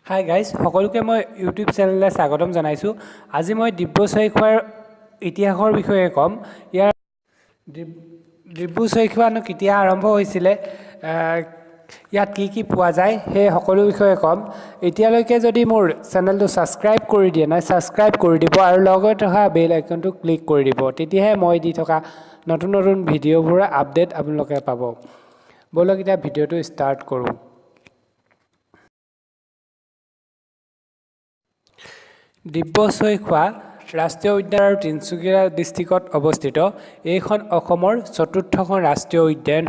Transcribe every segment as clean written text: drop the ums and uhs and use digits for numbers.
Hi guys, সকলোকে মই YouTube চেনেললৈ স্বাগতম জনাইছোঁ। আজি মই ডিব্ৰু চৈখোৱাৰ ইতিহাসৰ বিষয়ে ক'ম। ইয়াৰ ডিব্ৰু চৈখোৱানো কেতিয়া আৰম্ভ হৈছিলে, ইয়াত কি কি পোৱা যায়, সেই সকলো বিষয়ে ক'ম। এতিয়ালৈকে যদি মোৰ চেনেলটো ছাবস্ক্ৰাইব কৰি দিয়া নাই, ছাবস্ক্ৰাইব কৰি দিব আৰু লগত থকা বেল আইকনটো ক্লিক কৰি দিব, তেতিয়াহে মই দি থকা নতুন নতুন ভিডিঅ'বোৰৰ আপডেট আপোনালোকে পাব। ব'লক, এতিয়া ভিডিঅ'টো ষ্টাৰ্ট কৰোঁ। ডিব্ৰু চৈখোৱা ৰাষ্ট্ৰীয় উদ্যান আৰু তিনিচুকীয়া ডিষ্ট্ৰিক্টত অৱস্থিত। এইখন অসমৰ চতুৰ্থখন ৰাষ্ট্ৰীয় উদ্যান।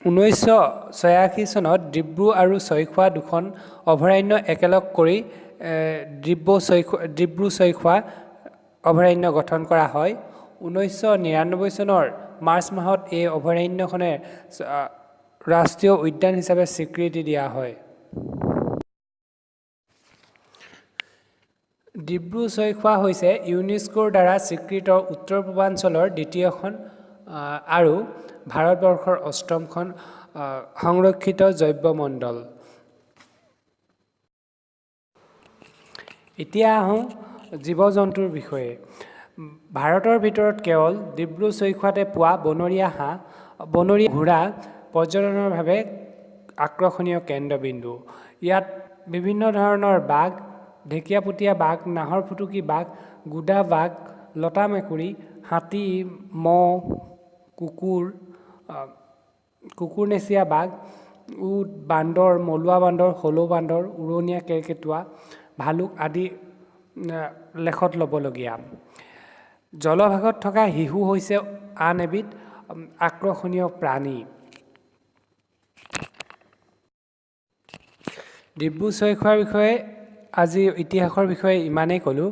1986 চনত ডিব্ৰু আৰু চৈখোৱা দুখন অভয়াৰণ্য একেলগ কৰি ডিব্ৰু চৈখোৱা অভয়াৰণ্য গঠন কৰা হয়। 1999 চনৰ মাৰ্চ মাহত এই অভয়াৰণ্যখনে ৰাষ্ট্ৰীয় উদ্যান হিচাপে স্বীকৃতি দিয়া হয়। ডিব্ৰু চৈখোৱা হৈছে ইউনেস্কোৰ দ্বাৰা স্বীকৃত উত্তৰ পূৰ্বাঞ্চলৰ দ্বিতীয়খন আৰু ভাৰতবৰ্ষৰ অষ্টমখন সংৰক্ষিত জৈৱমণ্ডল। এতিয়া আহোঁ জীৱ জন্তুৰ বিষয়ে। ভাৰতৰ ভিতৰত কেৱল ডিব্ৰু চৈখোৱাতে পোৱা বনৰীয়া হাঁহ, বনৰীয়া ঘোঁৰা পৰ্যটনৰ বাবে আকৰ্ষণীয় কেন্দ্ৰবিন্দু। ইয়াত বিভিন্ন ধৰণৰ বাঘ, ঢেকীয়াপতীয়া বাঘ, নাহৰফুটুকী বাঘ, গোদা বাঘ, লতা মেকুৰী, হাতী, ম'হ, কুকুৰ, কুকুৰনেচীয়া বাঘ, উট, বান্দৰ, মলুৱা বান্দৰ, হলৌ বান্দৰ, উৰণীয়া কেৰ্কেটুৱা, ভালুক আদি লেখত ল'বলগীয়া। জলভাগত থকা শিহু হৈছে আন এবিধ আকৰ্ষণীয় প্ৰাণী। ডিব্ৰু চৈখোৱাৰ বিষয়ে আজি ইতিহাসৰ বিষয়ে ইমানেই ক'লোঁ।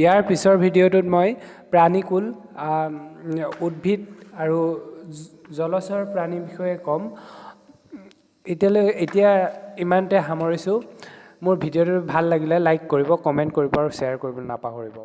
ইয়াৰ পিছৰ ভিডিঅ'টোত মই প্ৰাণীকুল, উদ্ভিদ আৰু জলচৰ প্ৰাণীৰ বিষয়ে ক'ম। এতিয়া ইমানতে সামৰিছোঁ। মোৰ ভিডিঅ'টো ভাল লাগিলে লাইক কৰিব, কমেণ্ট কৰিব আৰু শ্বেয়াৰ কৰিবলৈ নাপাহৰিব।